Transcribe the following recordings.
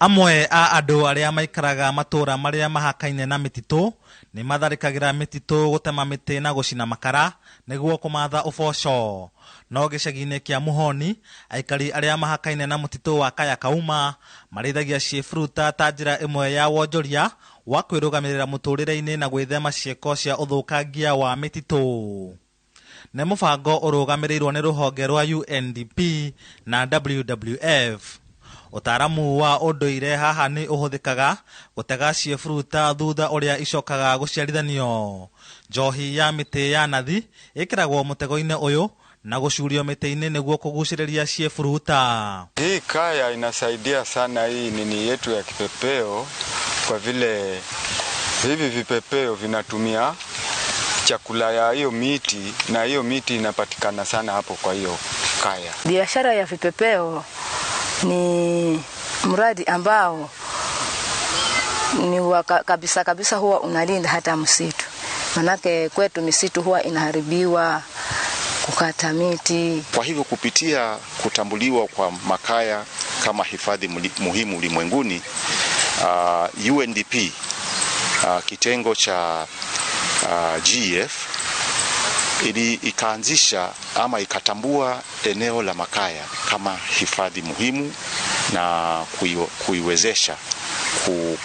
Amwe a andũ arĩa maikaraga matũũra marĩa mahakaine na mĩtitũ nĩ matharĩkagĩra mĩtitũ gũtema mĩtĩ na gũcina makara nĩguo kũmatha ũboco. No gĩcagi-inĩ kĩa Muhoni, aikari arĩa mahakaine na mũtitũ wa Kaya Kauma marĩithagia ciĩburuta ta njĩra ĩmwe ya wonjoria wa kwĩrũgamĩrĩra mũtũrĩre-inĩ na gwĩthema ciĩko cia ũthũkangia wa mĩtitũ. Nĩ mũbango ũrũgamĩrĩirwo nĩ rũhonge rwa UNDP na WWF. Ũtaaramu wa ũndũire haha nĩ ũhũthĩkaga gũtega ciĩburuta thutha ũrĩa icokaga gũciarithanio. Njohi ya mĩtĩ ya nathi ĩkĩragwo mũtego-inĩ ũyũ na gũcurio mĩtĩ-inĩ nĩguo kũgucĩrĩria ciĩburuta. Hii kaya inasaidia sana hii nini yetu ya kipepeo, kwa vile hivi vipepeo vinatumia chakula ya hiyo miti, na hiyo miti inapatikana sana hapo kwa hiyo kaya. Biashara ya vipepeo ni mradi ambao ni wa kabisa kabisa huwa unalinda hata msitu. Manake kwetu misitu huwa inaharibiwa, kukata miti. Kwa hivyo kupitia kutambuliwa kwa Makaya kama hifadhi muhimu ulimwenguni, UNDP, kitengo cha GEF ili ikaanzisha ama ikatambua eneo la Makaya kama hifadhi muhimu na kuiwezesha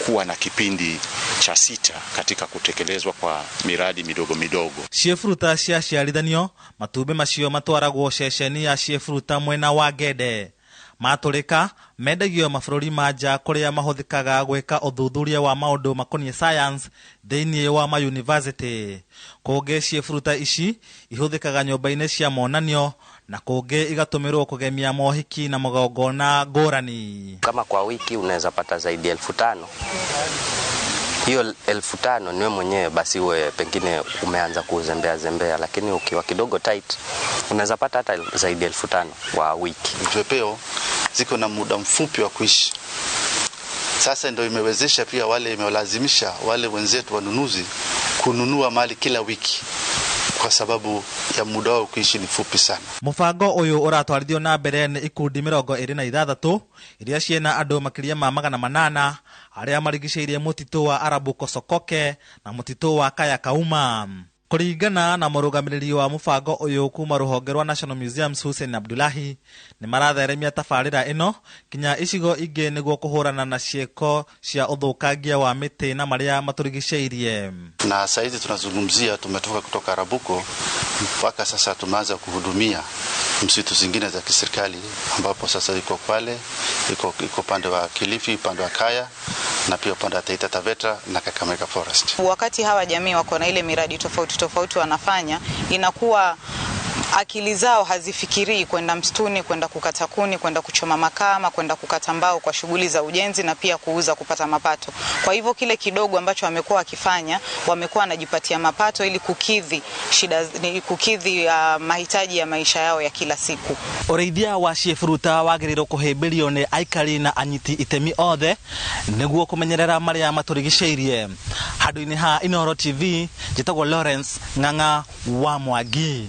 kuwa na kipindi cha 6 katika kutekelezwa kwa miradi midogo midogo. Ciĩburuta ciaciarithanio, matumbĩ macio matwaragwo ceceni ya ciĩburuta mwena wa Ngende. Matũrĩka mendagio mabũrũri ma nja kũrĩa mahũthĩkaga gwĩka ũthuthuria wa maũndũ makoniĩ science thĩinĩ wa mayunivasĩtĩ. Kũngĩ ciĩburuta ici ihũthĩkaga nyũmba-inĩ cia monanio na kũngĩ igatũmĩrwo kũgemia mohiki na magongona ngũrani. Kama kwa wiki unaweza pata zaidi ya 5,000. Hiyo 5,000 niwe mwenyewe basi uwe pengine umeanza kuzembea zembea, lakini ukiwa kidogo tight unaweza pata hata zaidi ya 5,000 kwa wiki. Vipepeo ziko na muda mfupi wa kuishi. Sasa ndio imewezesha pia wale, imewalazimisha wale wenzetu wanunuzi kununua mali kila wiki kwa sababu ya muda wao kuishi ni fupi sana. Mũbango ũyũ ũratwarithio na mbere nĩ ikundi 26 iria ciĩna andũ makĩria ma 800 arĩa marigicĩirie mũtitũ wa Arabuko Sokoke na mũtitũ wa Kaya Kauma. Kũringana na mũrũgamĩrĩri wa mũbango ũyũ kuma rũhonge rwa National Museums Hussein Abdullahi, nĩ maratheremia tabarĩra ĩno kinya icigo ingĩ nĩguo kũhũrana na ciĩko cia ũthũkangia wa mĩtĩ na marĩa matũrigicĩirie. Na saizi tunazungumzia, tumetoka kutoka Arabuko mpaka sasa tumeanza kuhudumia msitu zingine za kiserikali, ambapo sasa iko Kwale, iko upande wa Kilifi, upande wa Kaya na pia upande wa Taita Taveta na Kakamega Forest. Wakati hawa jamii wako na ile miradi tofauti tofauti wanafanya, inakuwa akili zao hazifikirii kwenda msituni, kwenda kukata kuni, kwenda kuchoma makaa, ama kwenda kukata mbao kwa shughuli za ujenzi na pia kuuza kupata mapato. Kwa hivyo kile kidogo ambacho wamekuwa wakifanya, wamekuwa wanajipatia mapato ili kukidhi shida, kukidhi mahitaji ya maisha yao ya kila siku. Ũrĩithia wa ciĩburuta wagĩrĩirwo kũhĩmbĩrio nĩ aikari na anyiti itemi othe nĩguo kũmenyerera marĩa matũrigicĩirie. Handũ-inĩ ha Inooro TV, njĩtagwo Lawrence Ng'ang'a wa Mwangi.